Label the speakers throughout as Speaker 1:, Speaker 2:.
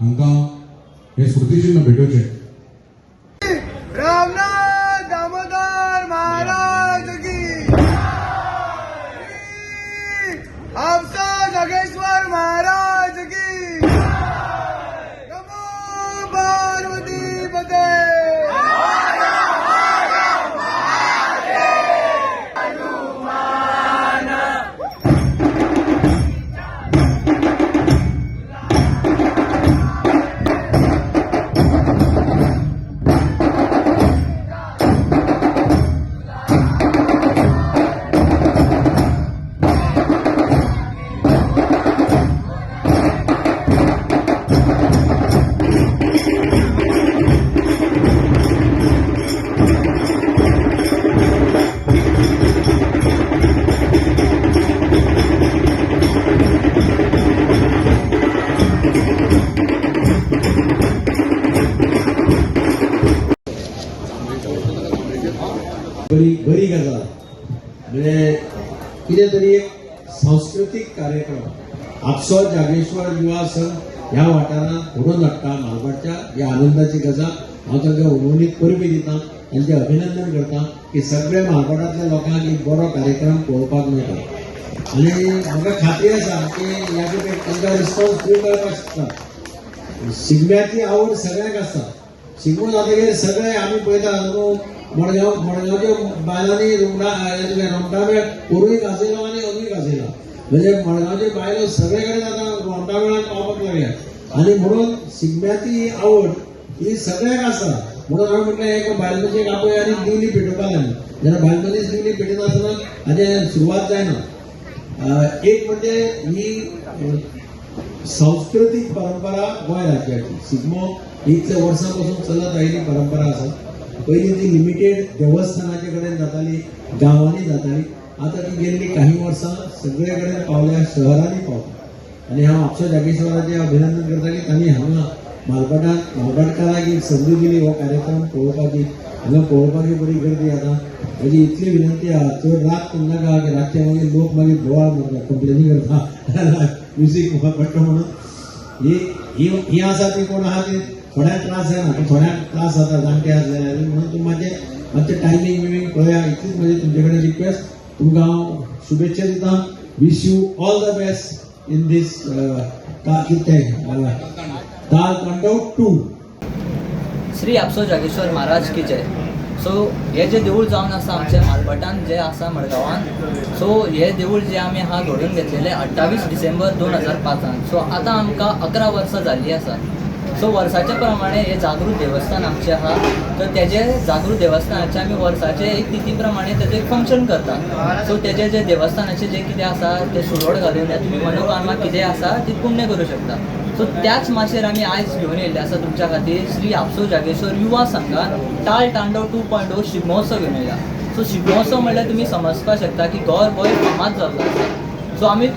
Speaker 1: हांकां हें स्मृतिचिन्ह भेटोवचें.
Speaker 2: रामनाथ दामोदर महाराज की, आमचा जागेश्वर महाराज की. नमो पार्वती पते.
Speaker 3: बरी बरी गजाल, म्हणजे कितें तरी एक सांस्कृतीक कार्यक्रम आपसो जागेश्वर युवा संघ ह्या वाठारांत घडोवन हाडटा म्हालगडच्या. ही आनंदाची गजाल. हांव तांकां उलोवणीत परबीं दिता, तांचें अभिनंदन करता की सगळे म्हालगडांतल्या लोकांक एक बरो कार्यक्रम पळोवपाक मेळटा. आनी म्हाका खात्री आसा की ह्या तांकां रिस्पॉन्स खूब मेळपाक शकता. शिगम्याची आवड सगळ्यांक आसता. शिगमो जातकीर सगळे आमी पळयता न्हू, मडगांव मडगांवच्या बायलांनी रोमटामेळ पोरूय गाजयलो आनी अजूय गाजयलो. म्हणजे मडगांवच्यो बायलो सगळे कडेन आतां रोमटामेळान पावपाक लागल्या. आनी म्हणून शिगम्याची ही आवड ही सगळ्यांक आसा. म्हणून हांवें म्हटलें, एक बायल मनशेक आपय आनी दिवली पेटोवपाक लागली जाल्यार बायल मनीस दिवली पेटयनासतना हाजें सुरवात जायना. एक म्हणजे ही सांस्कृतीक परंपरा गोंय राज्याची. शिगमो ही इतल्या वर्सां पासून चलत आयिल्ली परंपरा आसा. पयलीं ती लिमिटेड देवस्थानाचे कडेन जाताली, गांवांनी जाताली. आतां ती गेल्ली काही वर्सां सगळे कडेन पावल्या, शहरांनी पावल्या. आनी हांव आमच्या जागेश्वराचें अभिनंदन करता की तांणी हांगा म्हालगडात म्हालगडकारांक एक संदी दिली हो कार्यक्रम पळोवपाची. हांगा पळोवपाची बरी गर्दी आसा. म्हजी इतली विनंती आहा, चड रात करनाका की रातचे मागीर लोक मागीर बोवाळ मारता, कंप्लेनी करता, म्युजीक पडटा म्हणून. ही ही ही आसा ती कोण आहा ती थोड्यांक त्रास जायना, पूण थोड्यांक त्रास जाता, जाणटे आसले जाल्यार. म्हणून तुमी मातशें मातशें टायमींग बिमींग पळया. इतलीच म्हजी तुमचे कडेन रिक्वेस्ट. तुमकां हांव शुभेच्छा दिता. Wish you all the best in this कितें ताल तांडव 2.
Speaker 4: श्री आपसो जागेश्वर महाराज की जय. सो हे जे देवूळ जावन आसा आमचे मालभाटान जे आसा मडगांवान, सो हे देवूळ जे आमी हा घडोवन घेतलेले 28 डिसेंबर 2005. सो आतां आमकां 11 वर्सां जाल्ली आसा. सो वर्साच्या प्रमाणे हे जागृत देवस्थान आमचें आहा, तर तेजे जागृत देवस्थानाचे आमी वर्साचे एक तिथी प्रमाणे तेजें एक फंक्शन करता. सो तेजे जे देवस्थानाचे जे कितें आसा ते सुरवड घालून या तुमी मनोकामना कितें आसा ती पुण्य करूं शकता. सो त्याच माचयेर आमी आयज घेवन येयल्ले आसा तुमच्या खातीर श्री आपसो जागेश्वर युवा संघान टाळ तांडव 2.0 शिगमोत्सव घेवन येयला. सो शिगमोत्सव म्हणल्यार तुमी समजपाक शकता की गोंयभर फामाद जाल्लो आसा. सो आमी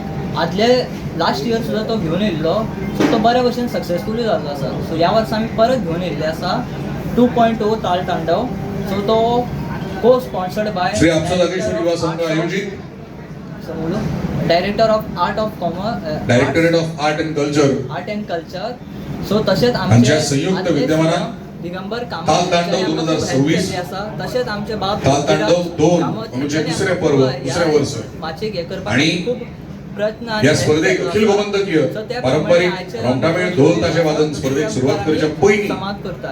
Speaker 4: आदले लास्ट इयर सुद्दां तो घेवन येयल्लो. सो तो बऱ्या भशेन सक्सेसफुलूय जाल्लो आसा. सो ह्या वर्सा आमी परत घेवन येयल्ले आसा 2.0 ताल तांडव. सो तो को स्पॉन्सर्ड बाय
Speaker 1: श्री आपसो जागेश्वर युवा संघ आयोजित
Speaker 4: Director of Art of Commerce
Speaker 1: Directorate of Art and Culture
Speaker 4: art and culture. So तशेंच आमचे
Speaker 1: हांच्या संयुक्त
Speaker 4: आदले
Speaker 1: विद्यमानान
Speaker 4: दिगंबर कामत
Speaker 1: ताल तांडव
Speaker 4: हांच्यानी आमकां खूब
Speaker 1: 2026
Speaker 4: help केल्ली आसा. तशेंच आमचे बाब
Speaker 1: ताल तांडव 2
Speaker 4: कामत
Speaker 1: म्हणजे
Speaker 4: हांच्यानी
Speaker 1: दुसरें
Speaker 4: आमकां
Speaker 1: पर्व,
Speaker 4: खूब ह्या
Speaker 1: दुसरें वर्स.
Speaker 4: माचयेक हें करपाक
Speaker 1: आणि
Speaker 4: खूब प्रयत्न आनी
Speaker 1: ह्या
Speaker 4: help
Speaker 1: स्पर्धेक
Speaker 4: केल्लो
Speaker 1: अखिल
Speaker 4: आसा.
Speaker 1: गोमंतकीय
Speaker 4: सो त्या प्रमाणे
Speaker 1: पारंपरिक
Speaker 4: आयचे
Speaker 1: रोमटामेळ ढोल ताशे वादन स्पर्धेक सुरवात करच्या पयलीं
Speaker 4: समाप्त करता.